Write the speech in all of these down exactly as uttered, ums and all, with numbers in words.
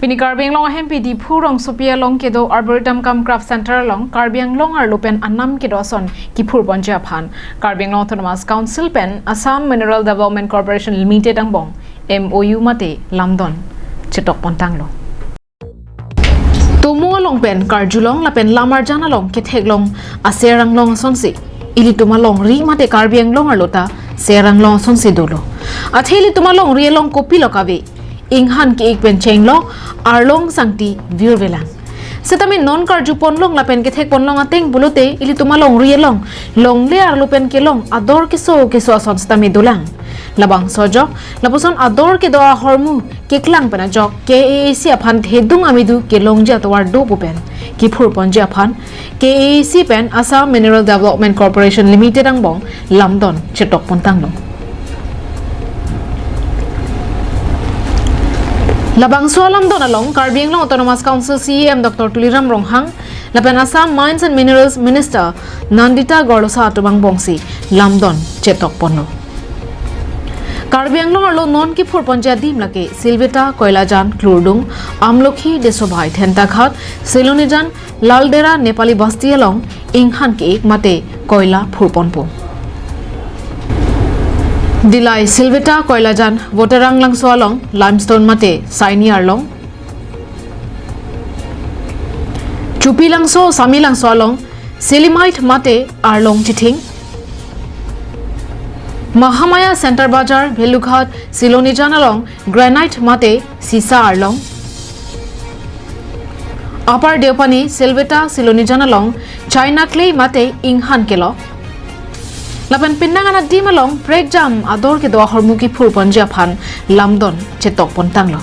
Pini Karbi Anglong ahempi Diphu rongsopi along kedo Arboretum cum Craft Center along Karbi Anglong arlo pen anam kedo ason kiphur ponji aphan Karbi Anglong Autonomous Council pen Assam Mineral Development Corporation Limited angbong M O U mate lamdon chetok pontanglo. Tomo along pen karjulong lapen lam arjan along ketheklong aser anglong asonsi ilitum alongri mate Karbi Anglong arlo ta ser anglong asonsi dolo. Athe ilitum alongri along kopilo kave, inghan ke-ik pen chenglo, arlong sangti virvelang. Setame non karju ponlong lapen kethek ponlong ateng pulote ilitum alongri along longle arlo pen kelong ador keso keso ason setame dolang. Labangso ajok, lapuson ador kedo ahormu keklang pen ajok K A A C aphan thedung amidu kelongji atovar do pu pen kiphur ponji aphan K A A C pen Assam Mineral Development Corporation Limited angbong lamdon chetok pontanglo. Labangso alamdon along Karbi Anglong Autonomous Council C E M Doctor Tuliram Ronghang lapen Assam Mines and Minerals Minister Nandita Gorlosa atum angbongsi lamdon chetok ponlo. Karbi Anglong arlo non kiphur ponji adim lake Silveta, Koilajan, Klurdung, Amlokhi, Desovai, Thentaghat, Silonijan, Laldera, Nepali Basti along inghan ke-ik mate koila phur ponpo. Dillai Silveta Koilajan Voterang Langso along limestone mate saini arlong, Chupi Langso, Sami Langso along selenite mate arlong chithing, Mahamaya Center Bazar, Bhelughat, Silonijan along granite mate sisa arlong, Upper Deopani, Silveta, Silonijan along china clay mate inghan kelo. Lapen penang an adim along prekjam ador kedo ahormu kiphur ponji aphan lamdon chetok pontanglo.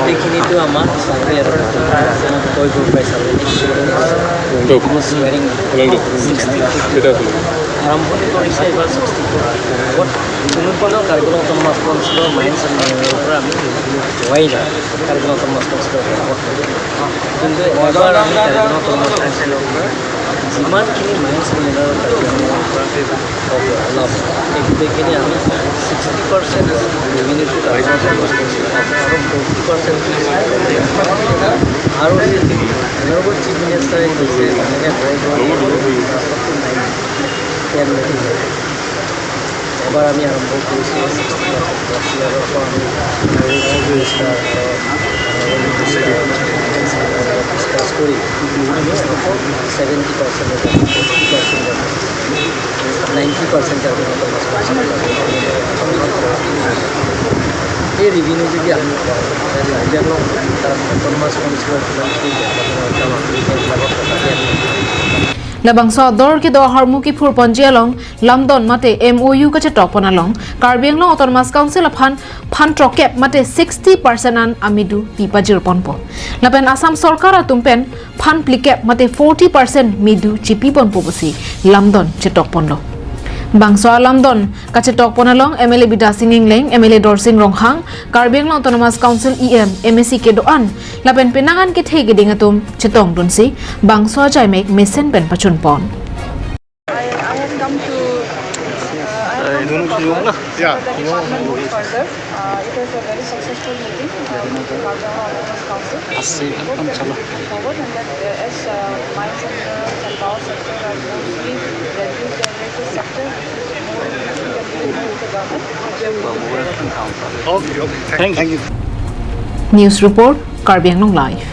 গোটেইখিনিতো আমাৰ চাৰ্ভে আৰু কৈ গৈ পাইছে আৰু। Almost nearing sixty। আৰম্ভণি কৰিছে এইবাৰ ছিক্সটি ফ'ৰ। আগত কোনো কোনো কাৰ্বি আংলং অট'নমাছ কাউন্সিলৰ মাইনছ এণ্ড মিনাৰেলৰ পৰা আমি হোৱাই নাই। কাৰ্বি আংলং অট'নমাছ কাউন্সিলৰ পৰা আগত কিন্তু এবাৰ আমি কাৰ্বি আংলং অট'নমাছ কাউন্সিলৰ পৰা যিমানখিনি মাইনছ এণ্ড মিনাৰেল কাৰ্বি আংলঙৰ পৰা হ'ব, লাভ গোটেইখিনি আমি ছিক্সটি পাৰ্চেণ্ট ৰেভিনিউটো কাৰ্বি আংলং অট'নমাছ কাউন্সিলৰ পৰা আৰু ফৰ্টি পাৰ্চেণ্ট আৰু অনাৰেবল চিফ মিনিষ্টাৰে কৈছে যেনেকৈ হয়, এবাৰ আমি আৰম্ভ কৰিছোঁ ছিক্সটি পাৰ্চেণ্ট, বাকী আৰু আকৌ আমি ৰেভিনিউ মিনিষ্টাৰ আৰু ডিছকাছ কৰি আমি আকৌ seventy percent, fifty percent, ninety percent এই ৰেভিনিউ যদি আমি অট'নমাছ কাউন্সিলৰ কিমানখিনি ডেভেলপমেণ্টৰ কাম আছে, এইবিলাকৰ কথা আমি Labangso ador kedo ahormu kiphur ponji along lamdon mate M O U kachetok pon along Karbi Anglong Autonomous Council aphan phan trokep mate sixty percent an amidu pi pajir ponpo. Lapen Assam Sorkar atum pen phan phlikep mate forty percent midu chipi ponpo pusi lamdon chetok ponlo. Bangso alamdon kachetok pon along M L A Bidya Sing Engleng, M L A Dorsing Ronghang, Karbi Anglong Autonomous Council E M, M A C kedo-an lapen penang an kethe keding atum chetongdunsi bangso ajaimek mesen pen pachun pon. I, I have come to, uh, I have come to Bhopal to discuss the department board further. Uh, it was a very successful meeting, uh, with the Karbi Anglong Autonomous Council. Hope that we can move forward and that, uh, as, uh, mines and minerals and power sector are mostly revenue generated sector, which is more contributing to the government, we can move forward. Okay, okay. Thank you. Thank you. News report, Karbi Anglong Live.